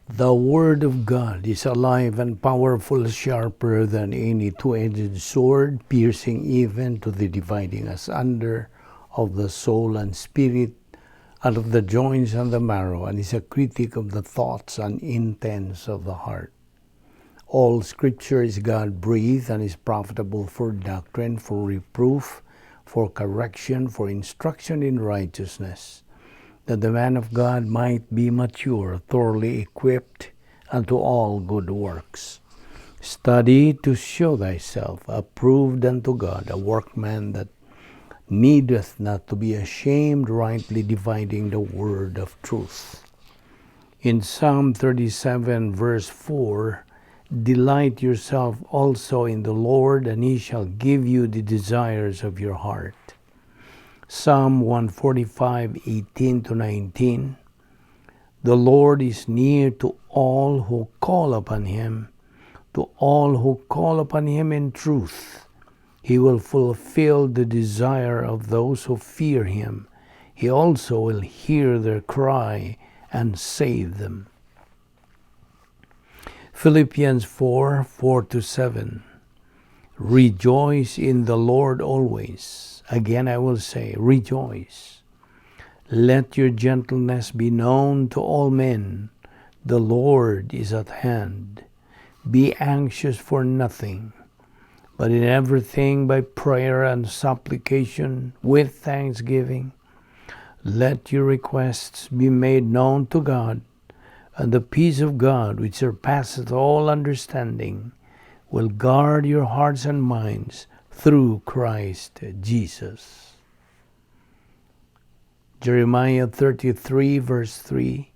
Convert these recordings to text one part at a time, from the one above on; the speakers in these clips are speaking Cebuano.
The Word of God is alive and powerful, sharper than any two-edged sword, piercing even to the dividing asunder of the soul and spirit, and of the joints and the marrow, and is a critic of the thoughts and intents of the heart. All Scripture is God-breathed and is profitable for doctrine, for reproof, for correction, for instruction in righteousness, that the man of God might be mature, thoroughly equipped unto all good works. Study to show thyself approved unto God, a workman that needeth not to be ashamed, rightly dividing the word of truth. In Psalm 37, verse 4, "Delight yourself also in the Lord, and he shall give you the desires of your heart." Psalm 145, 18 to 19, "The Lord is near to all who call upon him, to all who call upon him in truth. He will fulfill the desire of those who fear him. He also will hear their cry and save them." Philippians 4, 4 to 7, "Rejoice in the Lord always. Again I will say, rejoice. Let your gentleness be known to all men. The Lord is at hand. Be anxious for nothing, but in everything by prayer and supplication with thanksgiving, let your requests be made known to God, and the peace of God, which surpasseth all understanding, will guard your hearts and minds through Christ Jesus." Jeremiah 33, verse 3,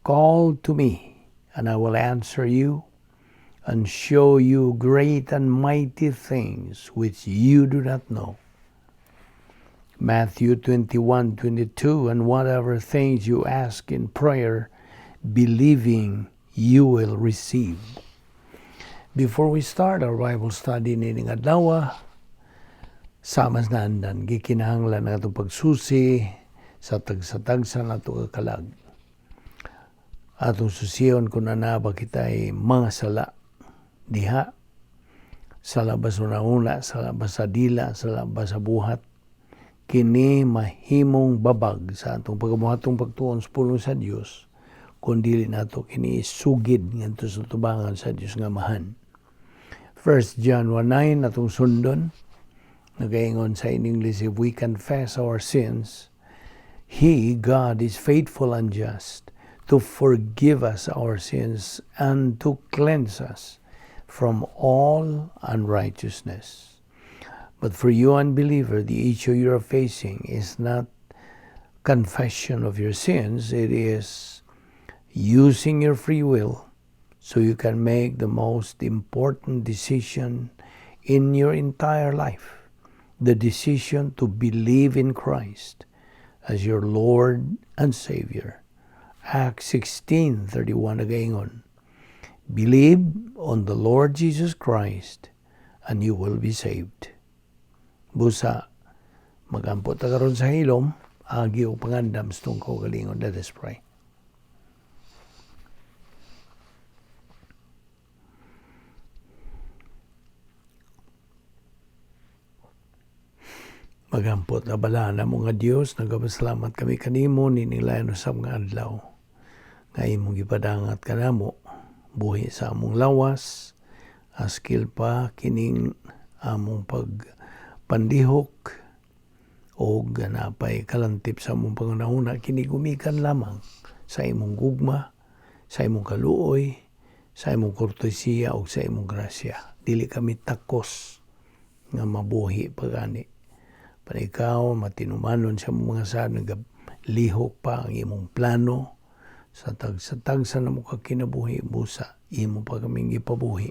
"Call to me, and I will answer you, and show you great and mighty things which you do not know." Matthew 21:22, "And whatever things you ask in prayer, believing, you will receive." Before we start our Bible study nining adlaw, sama sa naandan, gikinahanglan ang atong pagsusi sa tagsa-tagsa nato ka kalag. Atong susion kung naa ba kita'y mga sala diha, sala ba sa una, sala ba sa dila, sala ba sa buhat, kini mahimong babag sa atong pagabuhatong pagtuon sa pulong sa Dios kung dili nato kini sugid ngadto sa tubangan sa Dios nga Amahan. 1 John 1:9 atong sundon, nagaingon sa in English, "If we confess our sins, He, God, is faithful and just to forgive us our sins and to cleanse us from all unrighteousness." But for you, unbeliever, the issue you are facing is not confession of your sins, it is using your free will so you can make the most important decision in your entire life, the decision to believe in Christ as your Lord and Savior. Acts 16:31 nagaingon, "Believe on the Lord Jesus Christ and you will be saved." Busa, magampo ta karon sa hilom, agi og pangandam sa atong kaugalingon. Let us pray. Magampo ta. Balaan namo nga Dios, nagapasalamat kami kanimo nining lain usab nga adlaw nga imong gipadangat kanamo buhi sa among lawas, askil pa kining among pagpandihok og napay kalantip sa among panghunahuna. Kini gumikan lamang sa imong gugma, sa imong kaluoy, sa imong kortesiya ug sa imong grasya. Dili kami takos nga mabuhi pagani. Para ikaw matinumanon sa among mga sala, nagalihok pa ang imong plano sa tagsa-tagsa namo ka kinabuhi, busa imo pa kaming gipabuhi.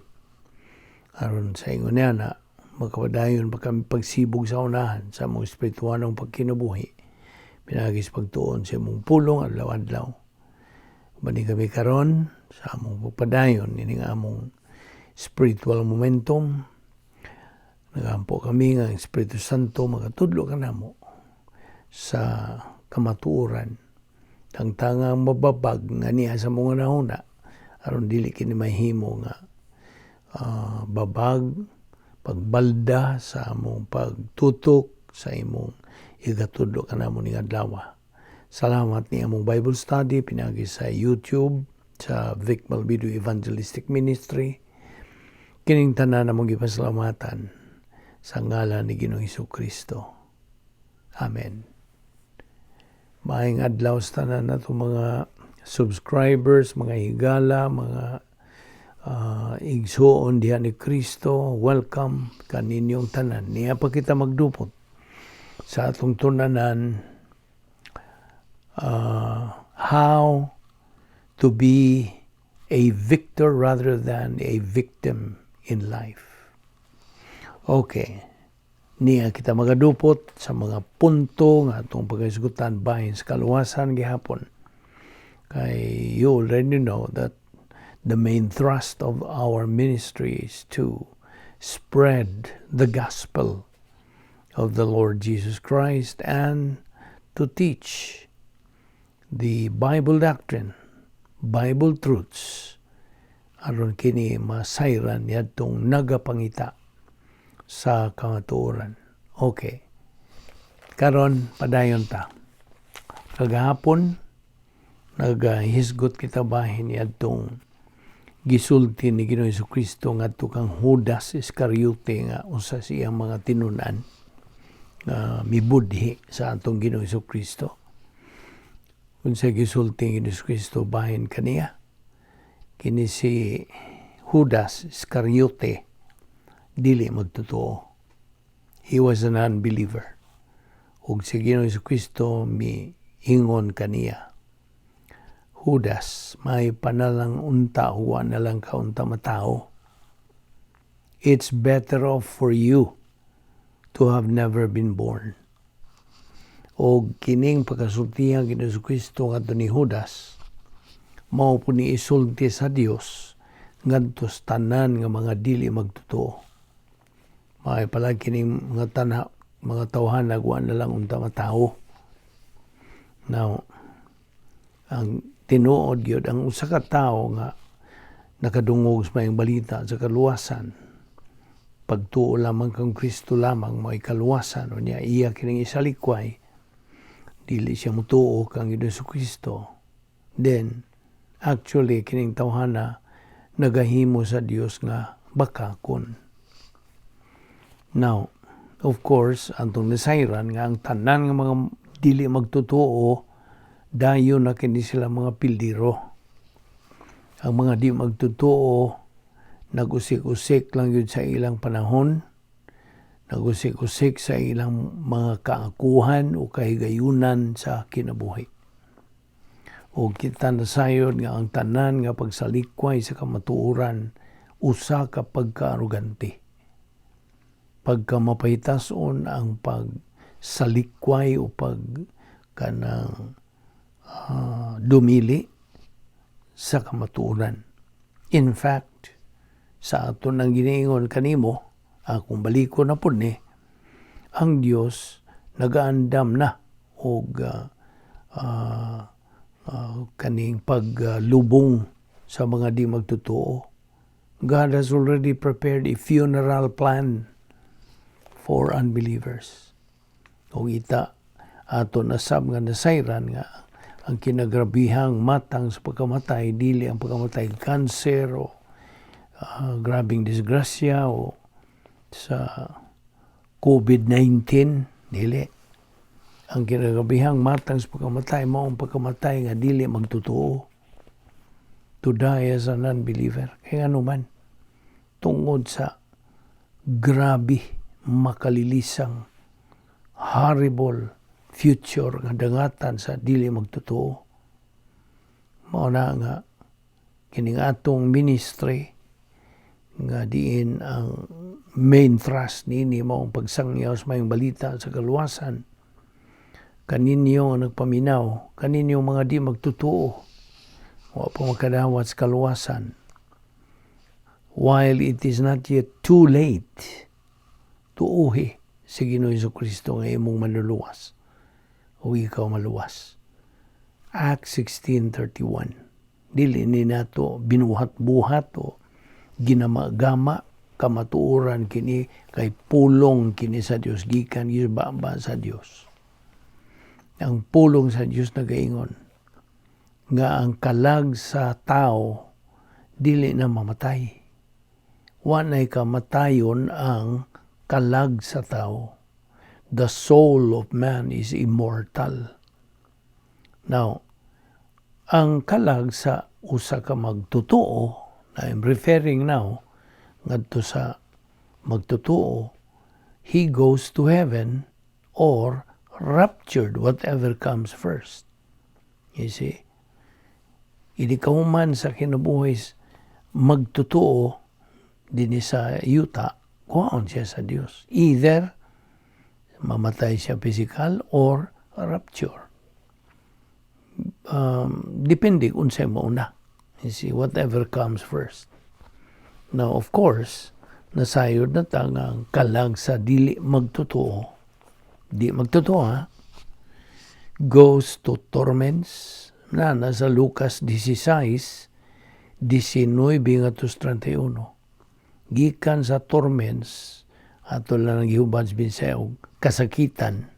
Aron sa ingon niya na makapadayon pa kami pagsibog sa unahan sa among espirituhanong pagkinabuhi pinaagi sa pagtuon sa imong pulong adlaw-adlaw. Bani kami karon sa among pagpadayon ining among spiritual momentum. Nagampo kami nga ang Espiritu Santo makatudlo kanamo sa kamatuoran. Tangtangang mababag nga niya sa mga nahuna. Aron dili kini mahimo nga babag, pagbalda sa among pagtutok sa imong igatudlo kanamo ning adlaw. Salamat ni among Bible study pinagi sa YouTube sa Vic Malvido Evangelistic Ministry. Kining tanan among gipasalamatan sa ngalan ni Ginoong Hesus Kristo. Amen. Maayong adlaw sa tanan nato mga subscribers, mga higala, mga igsuon diha ni Kristo. Welcome kaninyong tanan. Niya pa kita magdupot sa atong tun-anan, how to be a victor rather than a victim in life. Okay. Niya kita magadupot sa mga punto nga atong paghisgutan bahin sa kaluwasan gihapon. Kay you already know that the main thrust of our ministry is to spread the gospel of the Lord Jesus Christ and to teach the Bible doctrine, Bible truths, aron kini masayran niadtong nagapangita sa kamatuoran. Okay. Karon padayon ta. Kagahapon naghisgot kita bahin niadtong gisulti ni Ginoong Kristo ngadto kang Judas Iscariote nga usa sa iyang mga tinun-an nga mibudhi sa atong Ginoong Kristo. Unsa gisulti ni Ginoong Kristo bahin kaniya? Kini si Judas Iscariote dili magtotoo. He was an unbeliever. Ug si Ginoong Kristo mi ingon kaniya, "Judas, maayo pa na lang unta, wa na lang ka unta matawo. It's better off for you to have never been born." O kining pagkasultihan kini Kristo ngadto ni Judas, mao po ni isulti sa Dios ngadto sa tanan nga mga dili magtotoo. Maayo pala kining mga tana, mga tawhana, wa na lang unta matawo. Now, ang tinuod gyud, ang usa ka tawo nga nakadungog sa maayong balita sa kaluwasan, pagtuo lamang kang Kristo lamang mo'y kaluwasan, unya iya kining isalikway, dili siya mutuo kang Hesus Kristo, then actually kining tawhana nagahimo sa Dios nga bakakon. Now, of course, atong nasayran nga ang tanan nga mga dili magtotoo, dayon na kini sila mga pildiro. Ang mga di magtotoo, nagusik-usik lang yun sa ilang panahon, nagusik-usik sa ilang mga kaakuhan o kahigayunan sa kinabuhi. O kita nasayod nga ang tanan nga pagsalikway sa kamatuoran usa ka pagkaarogante. Pagka mapahitason ang pagsalikway o pag kanang dumili sa kamatuoran. In fact, sa ato nang giniingon kanimo, akong baliko na pud ni, ang Dios nagaandam na og kaning paglubong sa mga di magtotoo. God has already prepared a funeral plan for unbelievers. O ita ato nasab nga nasayran nga ang kinagrabihang matang sa pagkamatay dili ang pagkamatay cancer o grabing disgrasya o sa COVID-19, dili. Ang kinagrabihang matang sa pagkamatay mao ang pagkamatay nga dili magtotoo, to die as an unbeliever. Kaya ano man, tungod sa grabe makalilisang horrible future nga dangatan sa dili magtotoo. Mao na nga kining atong ministry nga diin ang main thrust niini mao ang pagsangyaw sa maayong balita sa kaluwasan kaninyo nga nagpaminaw, kaninyo mga di magtotoo, wa pa makadawat sa kaluwasan. While it is not yet too late, tuuhi si Ginoong Kristo nga imong manluluwas o ikaw maluwas. Acts 16:31. Dili ni nato binuhat-buhat o ginama-gama. Kamatuoran kini kay pulong kini sa Dios, gikan baba sa Dios. Ang pulong sa Dios nagaingon nga ang kalag sa tao dili na mamatay. Wa nay kamatayon ang kalag sa tao. The soul of man is immortal. Now, ang kalag sa usa ka magtotoo, I'm referring now ngadto sa magtotoo, he goes to heaven or raptured, whatever comes first. You see? Inig kahuman sa kinabuhi magtotoo dinhi sa yuta, kuhaon siya sa Dios. Either mamatay siya physical or rapture. Depende unsay mauna. You see, whatever comes first. Now, of course, nasayod na ta nga ang kalag sa dili magtotoo, di magtotoo ha, goes to torments, na nasa Lucas 16, 19 ngadto 31. Gikan sa torments, ato lang ang gihubad sa Bisaya og kasakitan.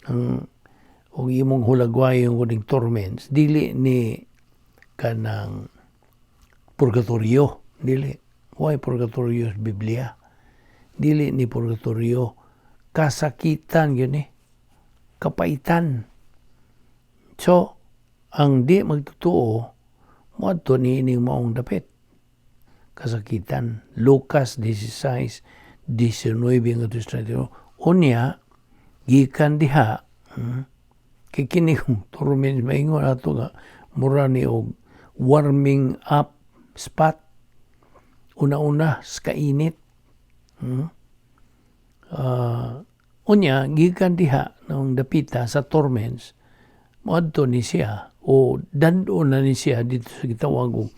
Ang og imong hulagwayon kuning torments, dili ni kanang purgatorio, dili. Why purgatorio sa Biblia? Dili ni purgatorio, kasakitan yun eh. Kapaitan. So, ang di magtotoo, moadto ni ining maong dapit. Kasakitan. Lucas 16, 19 ngadto 31. Unya, gikan diha, kay kini kung torments, maingon ato nga mura ni og warming up spot, una-una sa kainit. Unya, gikan diha ng dapita sa torments, moadto ni siya o dad-on na ni siya dito sa gitawag og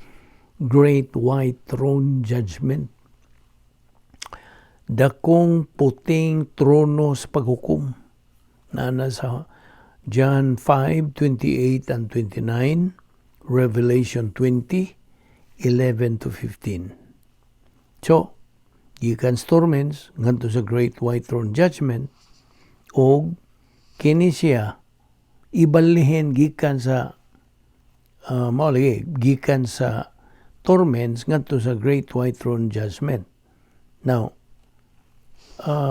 Great White Throne Judgment. Dakong puting trono sa paghukom na nasa John 5:28 and 29, Revelation 20, 11 to 15. So, gikan sa torments ngadto sa Great White Throne Judgment, og kini siya ibalihin gikan sa mao lagi, gikan sa torments ngadto sa Great White Throne Judgment. Now,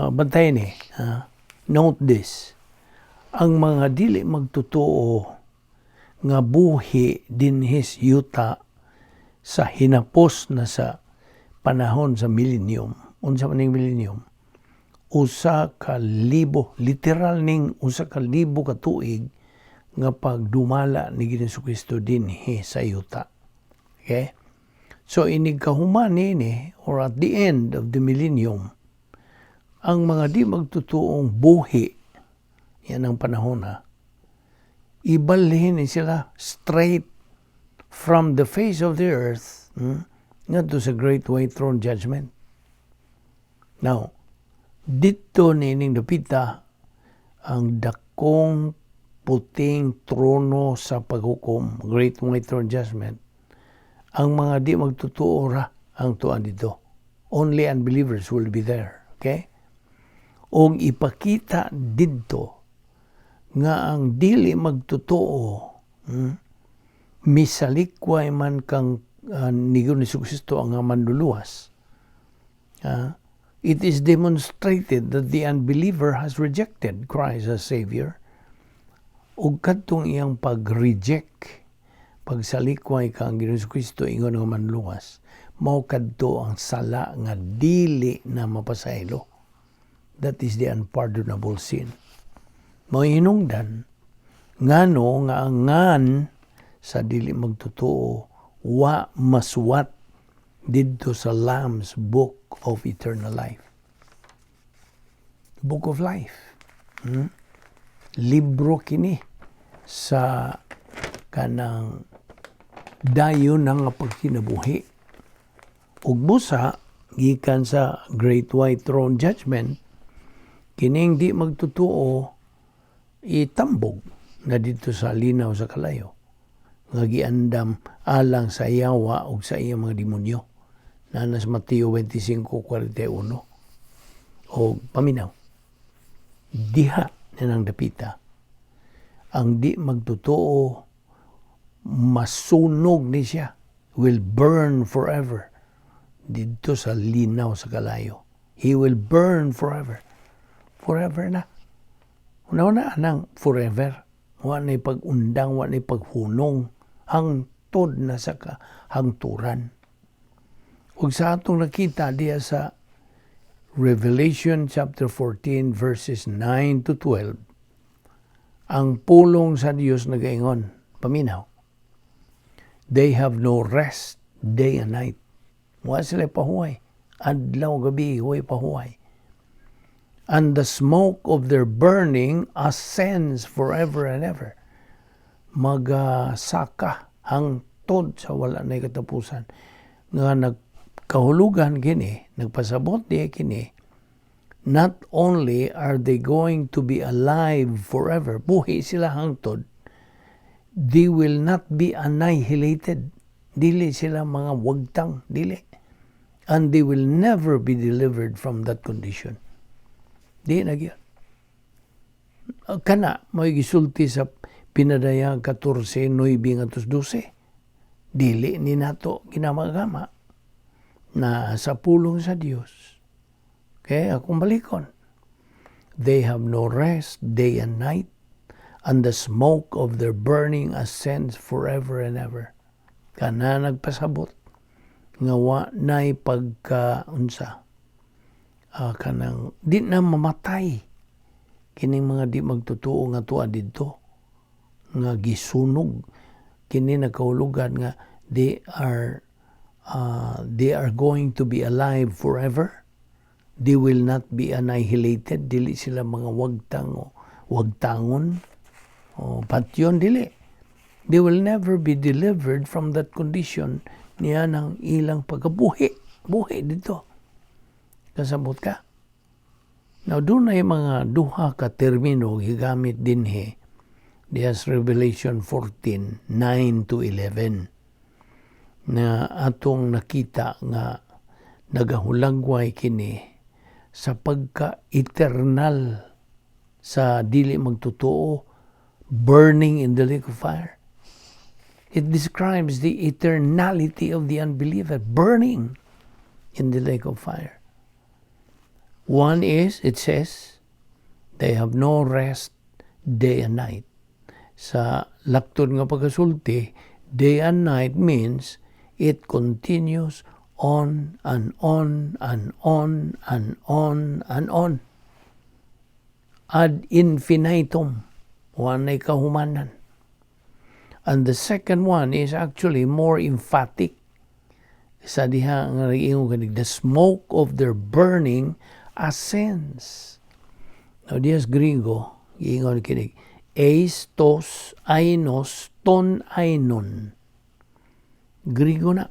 bantayan ni, note this. Ang mga dili magtotoo nga buhi dinhi sa yuta sa hinapos na sa panahon sa millennium. Unsa man ning millennium? 1,000, literal ning 1,000 ka tuig nga pagdumala ni Ginoong Kristo dinhi sa yuta. Okay? So inig kahuman niini or at the end of the millennium, ang mga di magtotoong buhi, yan ang panahon ha, ibalhin ni sila straight from the face of the earth ngadto sa Great White Throne Judgment. Now, dito nining dapita ang dakong puting trono sa paghukom, Great White Throne Judgment, ang mga di magtotoo ra ang tuan dito. Only unbelievers will be there. Okay? Og ipakita didto nga ang dili magtotoo, misalikway man kang ni Kristo ang manluluwas. It is demonstrated that the unbeliever has rejected Christ as Savior. Ug kadtong iyang pag-reject, pagsalikway kang Ginoong Kristo ingon nga manluwas, mao kadto ang sala nga dili na mapasaylo. That is the unpardonable sin. Mao hinungdan ngano nga ang ngan sa dili magtotoo wa masuwat didto sa Lamb's Book of Eternal Life. Book of Life. Libro kini sa kanang dayon nga pagkinabuhi. Ug busa gikan sa Great White Throne Judgment, kining di magtotoo itambog na dito sa linaw sa kalayo. nga giandam alang sa yawa ug sa iyang mga demonyo. Naa na sa Mateo 25:41. O paminaw. Diha na dapita. Ang di magtotoo, masunog ni siya, will burn forever didto sa linaw sa kalayo. He will burn forever. Forever na. Una-una nang forever. Wa na pag-undang, wa na paghunong. Hangtod na sa kahangturan. Ug sa atong nakita diya sa Revelation chapter 14 verses 9 to 12, ang pulong sa Dios nagaingon, paminaw, they have no rest day and night. Wa sila pahuway. Adlaw gabi, way pahuway. And the smoke of their burning ascends forever and ever. Magasaka hangtod sa wala na katapusan. Nga nagkahulugan kini, nagpasabot diya kini, not only are they going to be alive forever, buhi sila hangtod, they will not be annihilated. Dili sila mga wagtang, dili. And they will never be delivered from that condition. Di na gyud. Kana, may gisulti sa Pinadayag 14, 9 ngadto 12. Dili ni nato ginamagama na sa pulong sa Dios. Okay, akong balikon. They have no rest day and night, and the smoke of their burning ascends forever and ever. Kana nagpasabot nga wa nay pagka unsa kanang di na mamatay kining mga di magtotoo nga tuwa didto nga gisunog. Kini nagkahulugan nga they are going to be alive forever. They will not be annihilated. Dili sila mga wagtang o wagtangon o patyon, dili. They will never be delivered from that condition niya ng ilang pagkabuhi buhi dito. Kasabot ka? Now, dunay mga duha ka termino gigamit dinhi diya sa Revelation 14, 9 to 11 na atong nakita nga nagahulagway kini sa pagka-eternal sa dili magtotoo burning in the lake of fire. It describes the eternality of the unbeliever burning in the lake of fire. One is, it says, they have no rest day and night. Sa laktod nga pagkasulti, day and night means it continues on and on and on and on and on. Ad infinitum. Walay kahumanan. And the second one is actually more emphatic. Sa diha nga nag-ingon kanig, the smoke of their burning ascends. Now, diya sa Griego, giingon kinig, eis tos ainos ton ainon. Griego na,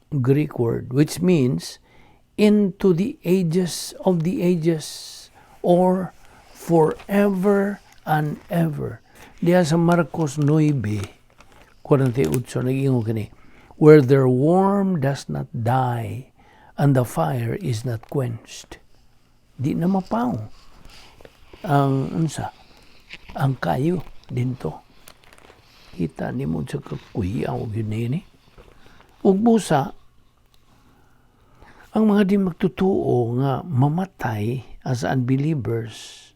Greek word, which means into the ages of the ages or forever and ever. Diya sa Marcos 9:48, nag-ingon kini, where their worm does not die and the fire is not quenched. Di na mapaw ang unsa ang kayo dinto. Kita nimo sa kakuyaw gyud nini. Ug busa ang mga di magtotoo nga mamatay as unbelievers,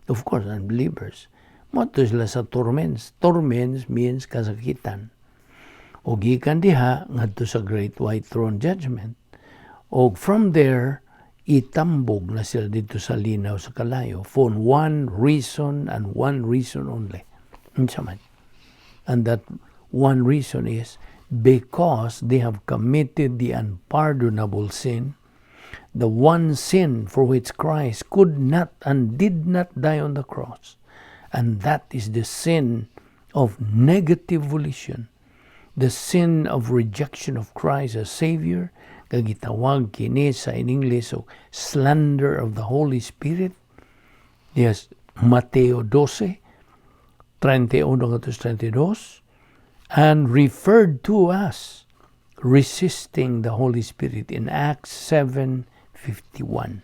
Of course, unbelievers. Moadto sila sa torments. Torments means kasakitan. O gikan diha ngadto sa Great White Throne Judgment. O from there, itambog na sila didto sa linaw sa kalayo for one reason and one reason only. Unsa man? And that one reason is because they have committed the unpardonable sin, the one sin for which Christ could not and did not die on the cross. And that is the sin of negative volition, the sin of rejection of Christ as Savior, kag gitawag kini sa in English so slander of the Holy Spirit. Yes, Mateo 12, 31 ngadto 32. And referred to as resisting the Holy Spirit in Acts 7:51.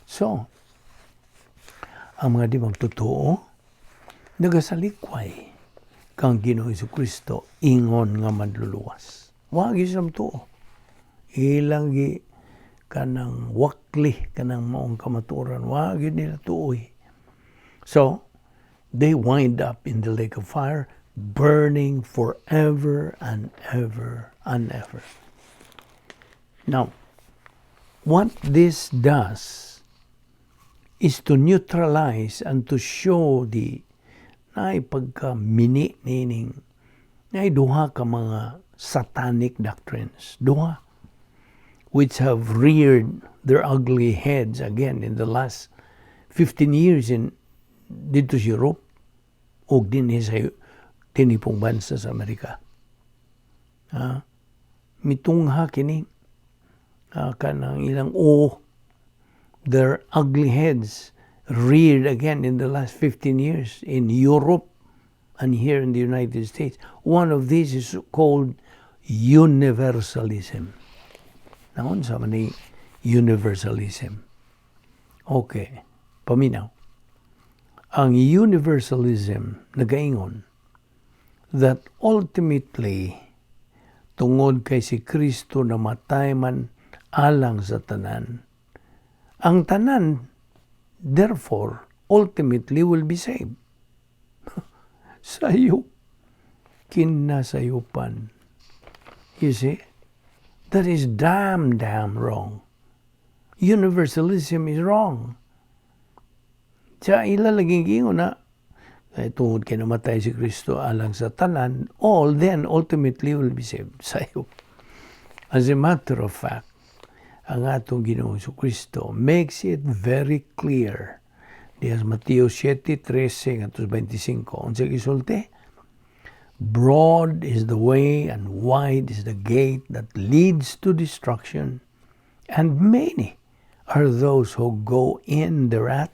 So, ang mga di magtotoo, nagasalikway kang Ginoong Kristo ingon nga manluluwas. Wa gyud sila tuo. Ilang gi kanang wakli kanang maong kamatuoran, wa gyud nila tuoy. So, they wind up in the lake of fire, burning forever and ever and ever. Now, what this does is to neutralize and to show the naay pagka mini nining naay duha ka mga satanic doctrines, duha, which have reared their ugly heads again in the last 15 years in didto sa Europe ug dinhi sa tinipong bansa sa Amerika. Mitungha kini kanang ilang o their ugly heads reared again in the last 15 years in Europe and here in the United States. One of these is called universalism. Naunsa man ni universalism? Okay, paminaw. Ang universalism nagaingon that ultimately, tungod kay si Kristo namatay man alang sa tanan, ang tanan therefore ultimately will be saved. Sayop. Kinasayupan. You see? That is damn, damn wrong. Universalism is wrong. Sa ila laging giingon na, kay tungod kay namatay si Kristo alang sa tanan, all then ultimately will be saved. Sayop. As a matter of fact, ang atong Ginoong Kristo makes it very clear. Diya sa Mateo 7:13 ngadto 25. Unsa gisulti? "Broad is the way and wide is the gate that leads to destruction, and many are those who go in thereat,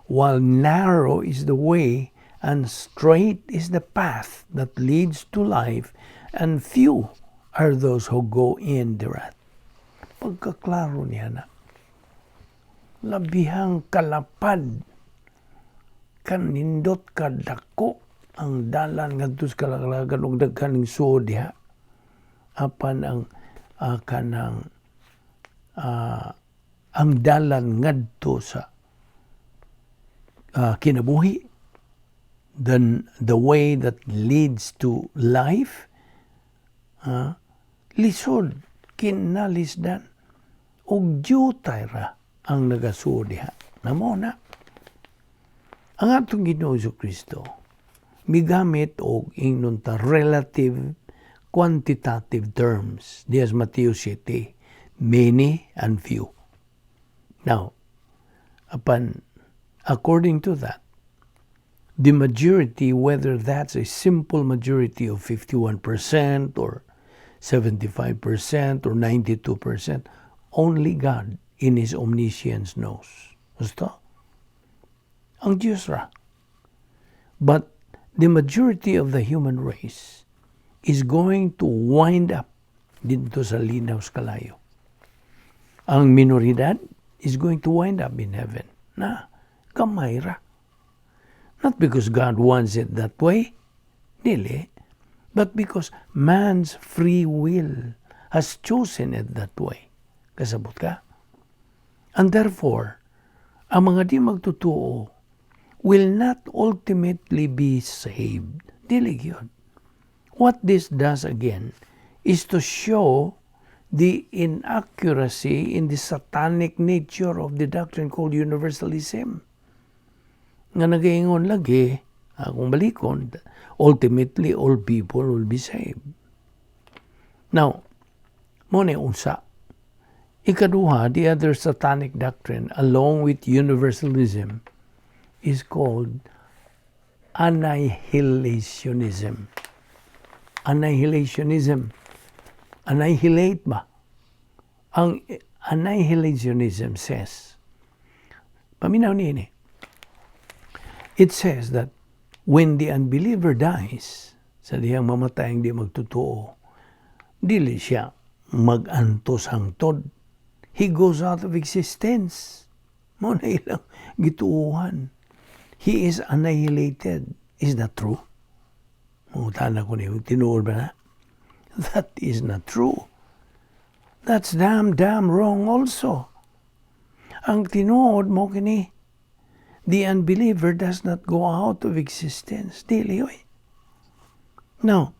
while narrow is the way and strait is the path that leads to life, and few are those who go in thereat." Pagkaklaro niya na, labihang kalapad, kanindot kadako ang dalan ngadto sa kalaglagan ug daghan ning suod diha. Apan ang kanang ang dalan ngadto sa kinabuhi, then the way that leads to life, lisod kinalisdan ug diutay ra ang nagasuod diha namo na. Ang atong Ginoo Kristo migamit og ingnon ta relative quantitative terms diya sa Mateo 7, many and few. Now, upon according to that, the majority, whether that's a simple majority of 51% or 75% or 92%, only God in His omniscience knows. Gusto? Ang Diyos ra. But the majority of the human race is going to wind up didto sa linaw sa kalayo. Ang minoridad is going to wind up in heaven. Na, gamay ra. Not because God wants it that way, dili, but because man's free will has chosen it that way. Kasabot ka? And therefore, ang mga di magtotoo will not ultimately be saved. Dili yun. What this does again is to show the inaccuracy in the satanic nature of the doctrine called universalism. Nga nagaingon lagi, akong balikon, ultimately all people will be saved. Now, mao ni unsa. Ikaduha, the other satanic doctrine, along with universalism, is called annihilationism. Annihilationism. Annihilate ba? Ang annihilationism says, paminaw niini, it says that when the unbeliever dies, Sa dihang mamatay ang di magtotoo, dili siya mag-antos hangtod. He goes out of existence. Mao na ilang gituohan. He is annihilated. Is that true? Mangutana ko niyo, tinuod ba na? That is not true. That's damn, damn wrong also. Ang tinuod mao kini, the unbeliever does not go out of existence. Dili, oy. Now,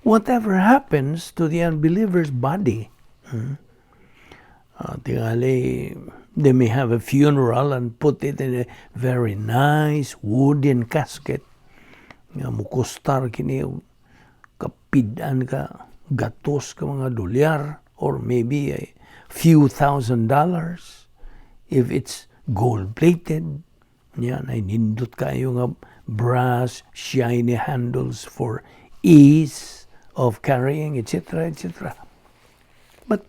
whatever happens to the unbeliever's body, tingali, they may have a funeral and put it in a very nice wooden casket nga mukustar kini og kapid-an ka gatos ka mga dolyar or maybe a few thousand dollars if it's gold plated. Yan ay nindot kayo nga brass shiny handles for ease of carrying, etc., etc. But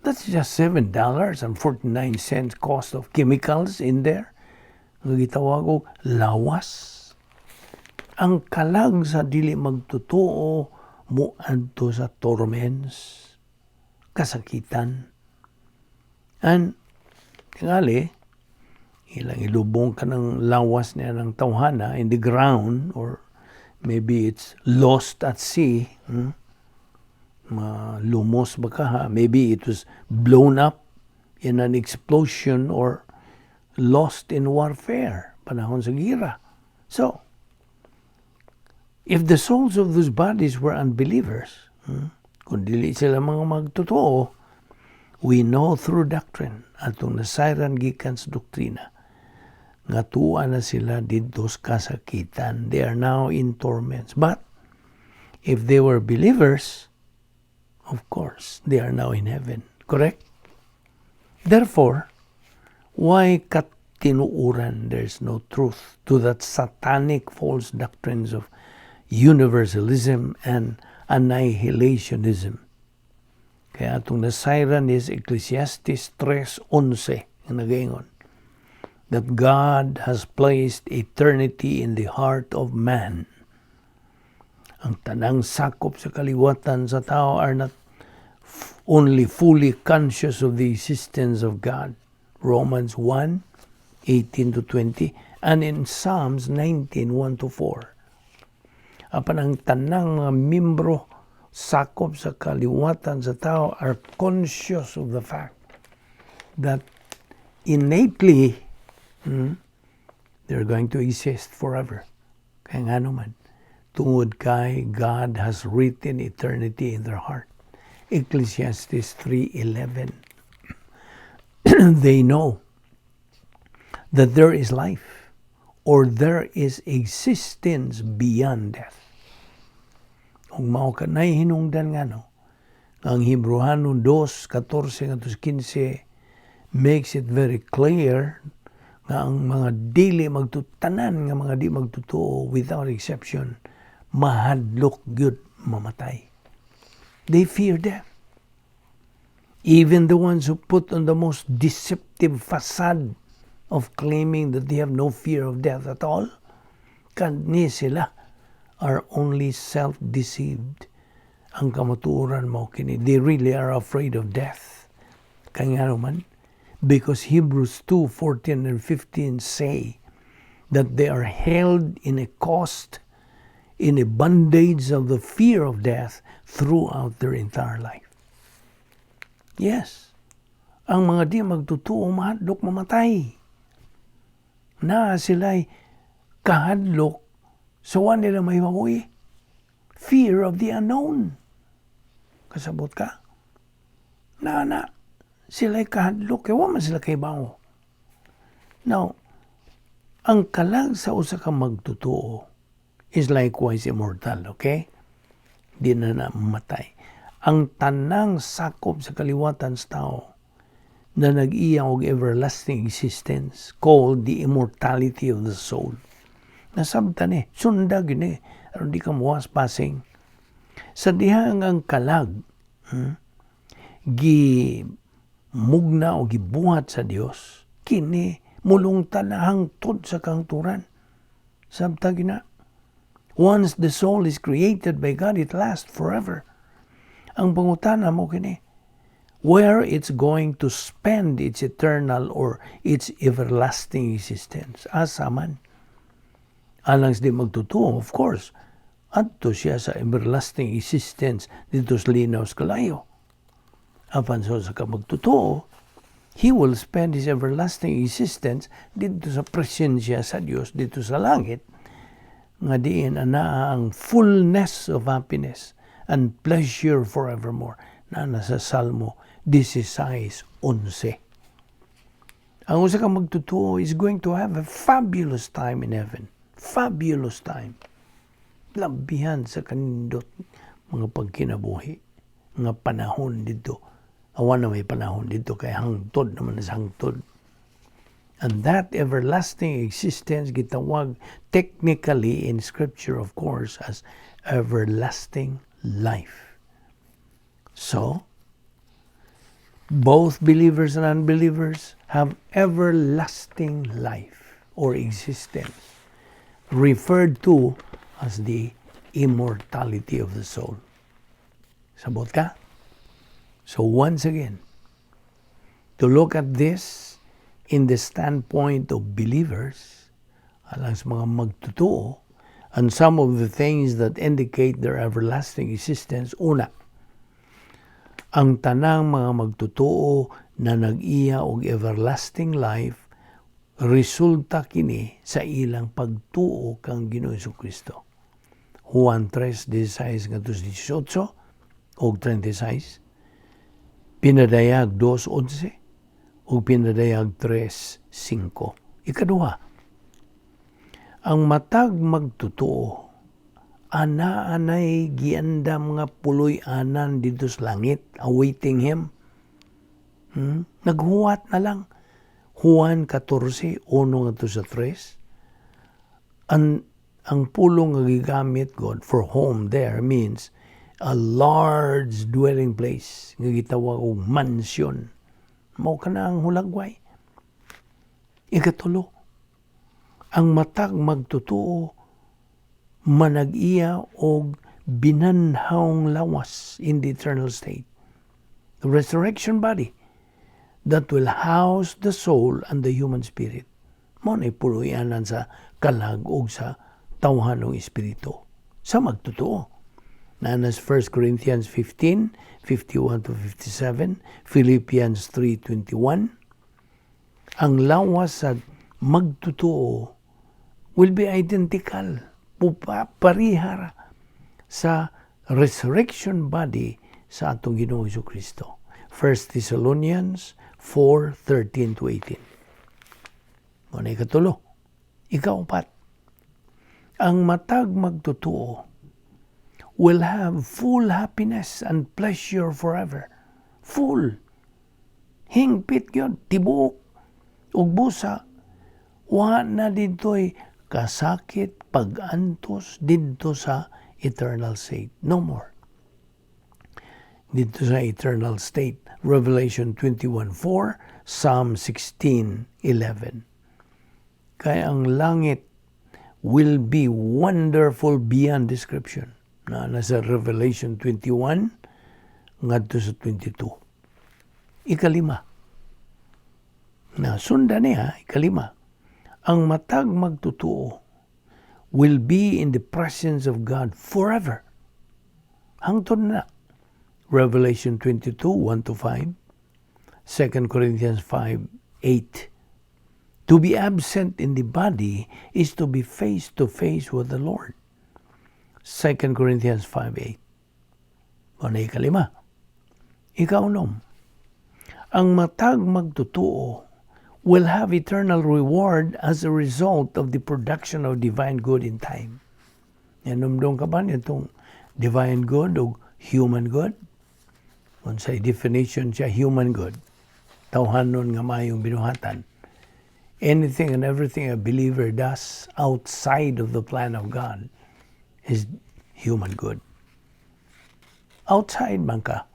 that's just $7.49 cost of chemicals in there nga gitawag og lawas. Ang kalag sa dili magtotoo moadto sa torments, kasakitan. And tingali, ilang ilubong ka ng lawas niya ng tawhana in the ground or maybe it's lost at sea. Malumos ba ka ha? Maybe it was blown up in an explosion or lost in warfare, panahon sa gira. So, if the souls of those bodies were unbelievers, kung dili sila mga magtotoo, we know through doctrine, atong nasayran gikan sa doktrina, nga tuwa na sila didto sa kasakitan. They are now in torments. But if they were believers, of course, they are now in heaven. Correct? Therefore, why katinuuran there's no truth to that satanic false doctrines of universalism and annihilationism? Kaya atong nasayran is Ecclesiastes 3.11 nga nagaingon that God has placed eternity in the heart of man. Ang tanang sakop sa kaliwatan sa tao are not only fully conscious of the existence of God. Romans 1, 18 to 20, and in Psalms 19, 1 to 4. Apan ang tanang mga membro sakop sa kaliwatan sa tao are conscious of the fact that innately they're going to exist forever. Kaya nga naman, tungod kay God has written eternity in their heart. Ecclesiastes 3.11. They know that there is life or there is existence beyond death. Ug mao kanay hinungdan nga no, ang Hebreohanon 2:14 ngadto 15 makes it very clear nga ang mga dili magtutanan nga mga di magtotoo, without exception, mahadlok gyud mamatay. They fear death. Even the ones who put on the most deceptive facade of claiming that they have no fear of death at all, kani sila are only self-deceived. Ang kamatuoran mao kini, they really are afraid of death. Kaya nga naman, because Hebrews 2, 14 and 15 say that they are held in a cost, in a bondage of the fear of death throughout their entire life. Yes, ang mga di magtotoo mahadlok mamatay. Na sila'y kahadlok sa wa nila mahibaw-i. Fear of the unknown. Kasabot ka? Na na sila'y kahadlok kay wa man sila kahibaw. Now, ang kalag sa usa ka magtotoo is likewise immortal, okay? Di na na mamatay. Ang tanang sakop sa kaliwatan sa tao na nag-iya og everlasting existence called the immortality of the soul. Nasabtan eh, sunda gini, aron di ka muwas pasing. Sa dihang ang kalag, gi mugna o gibuhat sa Dios, kini mulungtad na hangtod sa kahangturan. Sabta gina. Once the soul is created by God, it lasts forever. Ang pangutana mao kini, where it's going to spend its eternal or its everlasting existence. Asa man? Alang sa di magtotoo, of course, adto siya sa everlasting existence didto sa linaw sa kalayo. Apan sa usa ka magtotoo, he will spend his everlasting existence didto sa presensya sa Dios didto sa langit nga diin anaa ang fullness of happiness and pleasure forevermore na nasa Salmo 16:11. Ang usa ka magtotoo is going to have a fabulous time in heaven. Fabulous time. Labihan sa kanindot mga pagkinabuhi nga panahon didto. Awan na may panahon didto kay hangtod naman sa hangtod. And that everlasting existence gitawag technically in Scripture, of course, as everlasting life. So, both believers and unbelievers have everlasting life or existence, referred to as the immortality of the soul. Sabot ka? So once again, to look at this in the standpoint of believers, alang sa mga magtotoo, and some of the things that indicate their everlasting existence, una, ang tanang mga magtotoo na nag-iya og everlasting life, resulta kini sa ilang pagtuo kang Ginoong Kristo. Juan 3:16 ngadto sa 18 og 36, Pinadayag 2:11 ug Pinadayag 3:5. Ikaduha, ang matag magtotoo ana anay giandam nga puloy-anan didto sa langit, awaiting him. Naghuwat na lang. Juan 14:1 ngadto sa 3. Ang pulong nga gigamit God for home there means a large dwelling place nga gitawag og mansion. Mao kana ang hulagway. Ikatulo, ang matag magtotoo manag-iya og binanhawng lawas in the eternal state. The resurrection body that will house the soul and the human spirit. Mao na puloy-anan sa kalag og sa tawhanong espiritu sa magtotoo. Naa sa 1 Corinthians 15, 51 to 57, Philippians 3:21. Ang lawas sa magtotoo will be identical, parihara sa resurrection body sa atong Ginoong Kristo. 1 Thessalonians 4:13 to 18. Mao na ikatulo. Ikaupat, ang matag magtotoo will have full happiness and pleasure forever. Full. Hingpit gyud, tibuok. Ug busa, wa na didto'y kasakit, pag-antos didto sa eternal state. No more. Didto sa eternal state. Revelation 21:4, Psalm 16:11. Kaya ang langit will be wonderful beyond description. Na nasa Revelation 21 ngadto sa 22. Ikalima. Na sundan niya, ikalima. Ang matag magtotoo will be in the presence of God forever. Hangtod na. Revelation 22, 1 to 5. 2 Corinthians 5, 8. To be absent in the body is to be face to face with the Lord. 2 Corinthians 5, 8. Mao na ikalima. Ikaunom. Ang matag magtotoo will have eternal reward as a result of the production of divine good in time. Nahinumdom ka ba nitong divine good o human good? Unsay definition siya human good? Tawhanon nga maayong binuhatan. Anything and everything a believer does outside of the plan of God is human good. Outside man ka.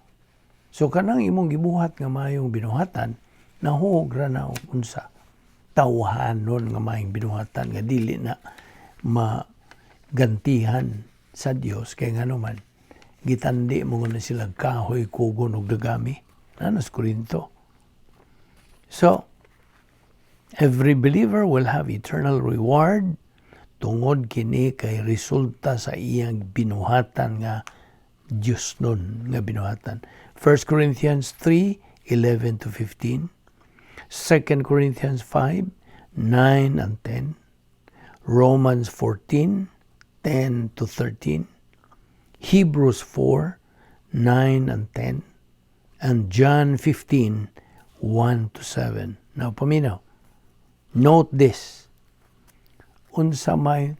So kanang imong gibuhat nga maayong binuhatan, nahuog ra na og unsa tawhanon nga maayong binuhatan nga dili na ma Gantihan sa Dios kay ngano man gitandi mo na sila kahoy, kugon ug dagami nanas Korinto. So, every believer will have eternal reward tungod kini kay resulta sa iyang binuhatan nga Diyos nun nga binuhatan. 1 Corinthians 3:11 to 15, 2 Corinthians 5, 9 and 10, Romans 14, 10 to 13, Hebrews 4, 9 and 10, and John 15, 1 to 7. Now, paminaw. Note this. Unsa may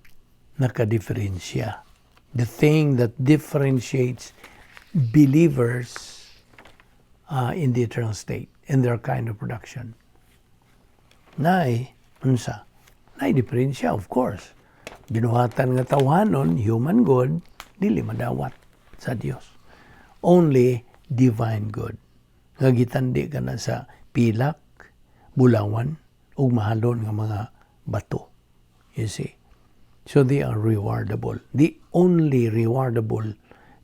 nakadiferensya? The thing that differentiates believers in the eternal state, in their kind of production. Nay, unsa? Nay diferensya, of course. Binuhatan nga tawhanon, human good, dili madawat sa Dios. Only divine good. Nga gitandi ka na sa pilak, bulawan, ug mahalon nga mga bato. You see? So they are rewardable. The only rewardable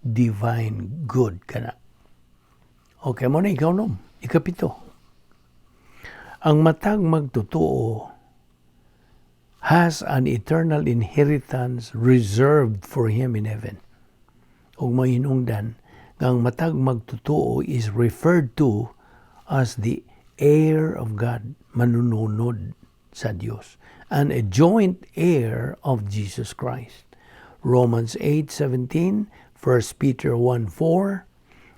divine good kana. Okay, mao na ikaunom. Ikapito. Ang matag magtotoo has an eternal inheritance reserved for him in heaven. Ug mahinungdan nga ang matag magtotoo is referred to as the heir of God, manununod sa Dios, and a joint heir of Jesus Christ. Romans 8:17, 1 Peter 1:4,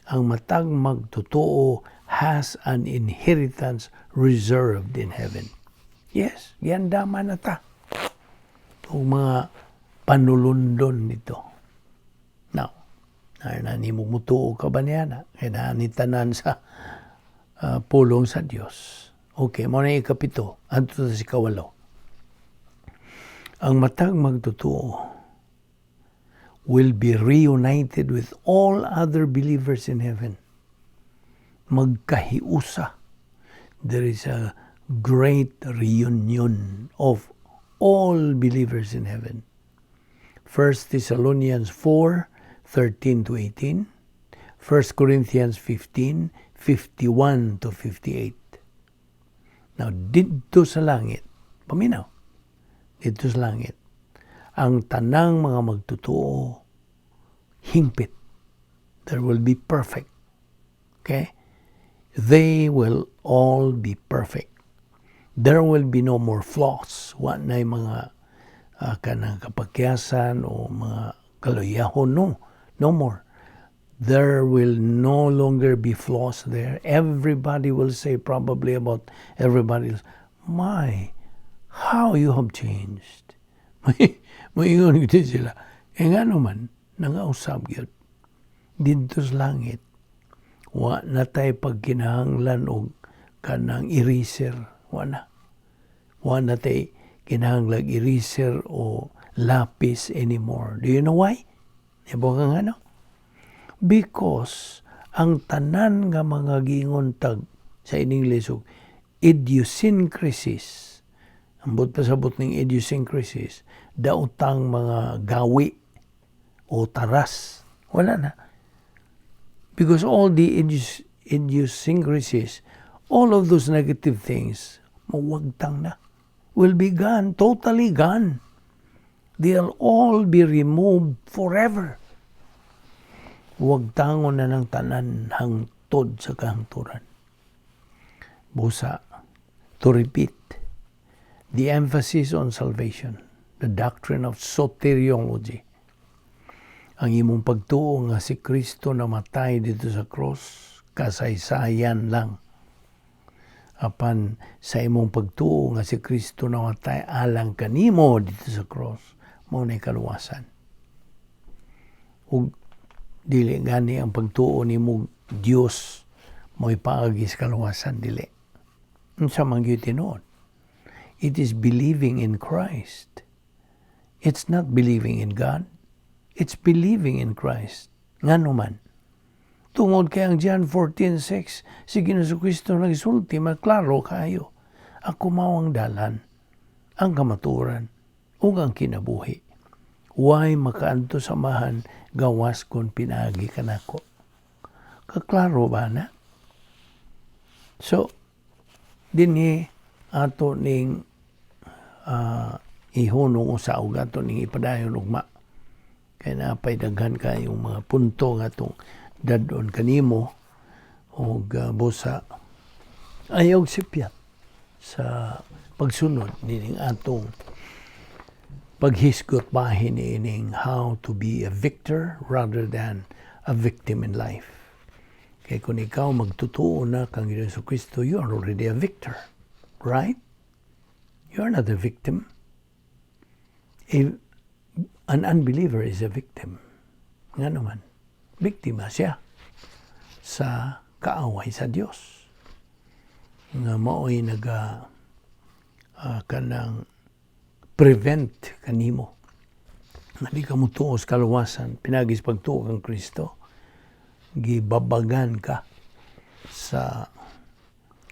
ang matag magtotoo has an inheritance reserved in heaven. Yes, giandaman na ta. O mga panulundon nito. Now, na nimo mutuo ka ba niya na? Kaya na ni tanan sa pulong sa Dios. Okay, mao na ikapito. Adto sa ikawalo. Ang matag magtotoo will be reunited with all other believers in heaven. Magkahiusa. There is a great reunion of all believers in heaven. 1 Thessalonians 4, 13 to 18, 1 Corinthians 15, 51 to 58. Now, didto sa langit, paminaw, didto sa langit, ang tanang mga magtotoo, hingpit. There will be perfect. Okay? They will all be perfect. There will be no more flaws. Wa na mga kanang kapakyasan o mga kaluyahon. No. No more. There will no longer be flaws there. Everybody will say probably about everybody else, "My, how you have changed." May, moingon gid sila. E nga naman, nangausab gyud. Didto sa langit, wa na tay pagkinahanglan og kanang eraser. Wa na. Wa na tay kinahanglan eraser o lapis anymore. Do you know why? Ibo ka nga no? Because ang tanan nga mga giingon tag sa ining lisog idiosyncrasies, ambot pasabot ning idiosyncrasies, daotang mga gawi o taras, wala na, because all the idiosyncrasies, all of those negative things, mawagtang na, will be gone, totally gone. They'll all be removed forever. Wagtangon na ng tanan hangtod sa kahangturan. Busa, to repeat, the emphasis on salvation, the doctrine of soteriology, ang imong pagtuo nga si Kristo namatay didto sa cross, kasaysayan lang. Apan sa imong pagtuo nga si Kristo namatay alang kanimo didto sa cross, mao na kaluwasan. Ug dili gani ang pagtuo nimo Dios mo'y paagi sa kaluwasan, dili. Unsa man gyud tinuod? It is believing in Christ. It's not believing in God. It's believing in Christ. Ngano man? Tungod kay ang John 14:6, si Ginoong Kristo nagsulti, maklaro kayo. "Ako mao ang dalan, ang kamatuoran, ug ang kinabuhi. Way makaadto sa Amahan gawas kung pinaagi kanako. Kaklaro ba na? So, dinhi ato ning ihunong usa og ato ning ipadayon ugma. Kay napay daghan kayong mga punto nga atong dad-on kanimo og busa ayaw sipyat sa pagsunod nining atong paghisgot bahin niining how to be a victor rather than a victim in life. Kay kung ikaw magtutuo na kang Ginoong Kristo, you are already a victor. Right? You are not a victim. An unbeliever is a victim. Nga naman, biktima siya sa kaaway sa Dios. Nga mao'y naga kanang prevent kanimo nga di ka motuo sa kaluwasan pinaagi sa pagtuo kang Kristo. Gibabagan ka sa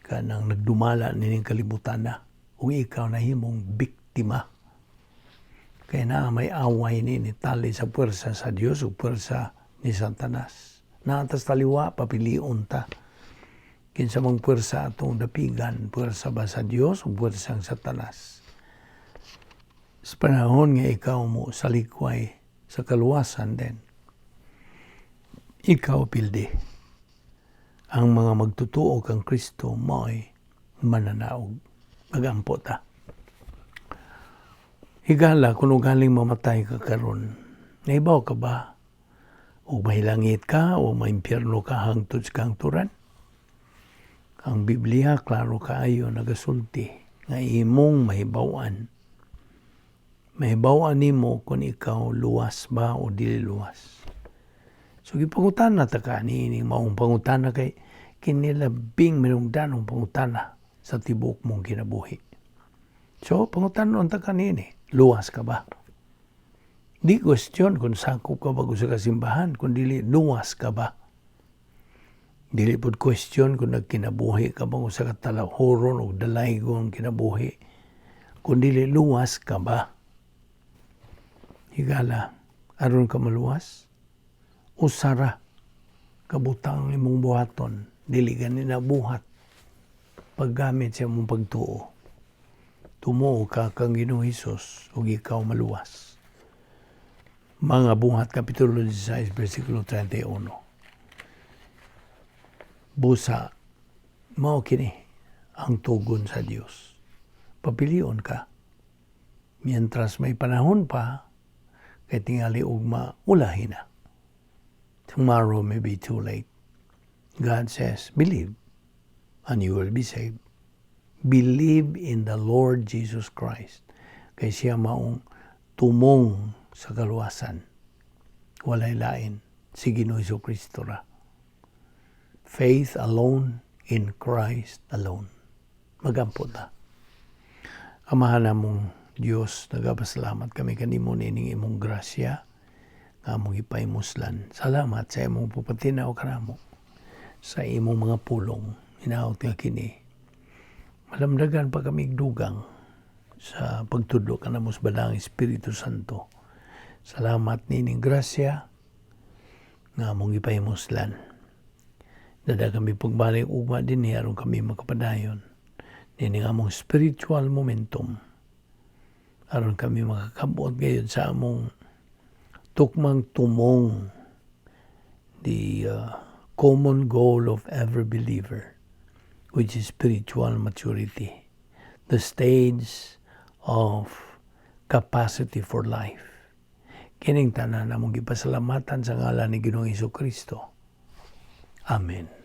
kanang nagdumala nining kalibutan na ug ikaw nahimong biktima kay naa may away ni tali sa puwersa sa Dios ug puwersa ni Satanas. Naa tas taliwa, papilion ta kinsa mang puwersa atong dapigan, puwersa ba sa Dios o puwersa ang Satanas. Sa panahon nga ikaw mo salikway sa kaluwasan, then ikaw pildi. Ang mga magtutuo kang Kristo mao'y mananaog. Magampo ta. Higala, kung ugaling mamatay ka karon, naibaw ka ba? O mahilangit ka o maimpyerno ka hangtod sa kahangturan? Ang Biblia, klaro kaayo nagasulti nga imong mahibaw-an. Mahibaw-an nimo kung ikaw luwas ba o dili luwas. So gipangutana ta ka niining maong pangutana kay kinilabing minungdanong pangutana sa tibuok mong kinabuhi. So pangutanon ta ka niini, luwas ka ba? Di question kung sakop ka ba sa kasimbahan, kung dili luwas ka ba? Dili pod question kung nagkinabuhi ka ba sa katalahoron o dalaygon kinabuhi, kung dili luwas ka ba? Higala, aron ka maluwas, usara kabutang imong buhaton, dili gani na buhat paggamit sa imong pagtuo. Tumuo ka kang Ginoong Hesus ug ikaw maluwas. Mga Buhat Kapitulo 16 versikulo 31. Busa mao kini ang tugon sa Dios. Papilion ka. Mientras may panahon pa, kay tingali ugma ulahi na. Tomorrow may be too late. God says, "Believe, and you will be saved." Believe in the Lord Jesus Christ. Kay siya maong tumong sa kaluwasan. Walay lain, si Ginoo Kristo ra. Faith alone in Christ alone. Magampo ta. Amahan namong Diyos, nagapasalamat kami kanimo nining imong grasya nga among ipahimuslan. Salamat sa imong pagpatinaw kanamo sa imong mga pulong. Hinaot nga kini malamdagan pa kami dugang sa pagtudlo kanamo sa Balaang Espiritu Santo. Salamat nining grasya nga among ipahimuslan. Dada kami pagbalik ugma dinhi aron kami makapadayon nining among spiritual momentum aron kami makakabot gayud sa among tukmang tumong, the common goal of every believer, which is spiritual maturity, the stage of capacity for life. Kining tanan among gipasalamatan sa ngalan ni Ginoong Kristo. Amen.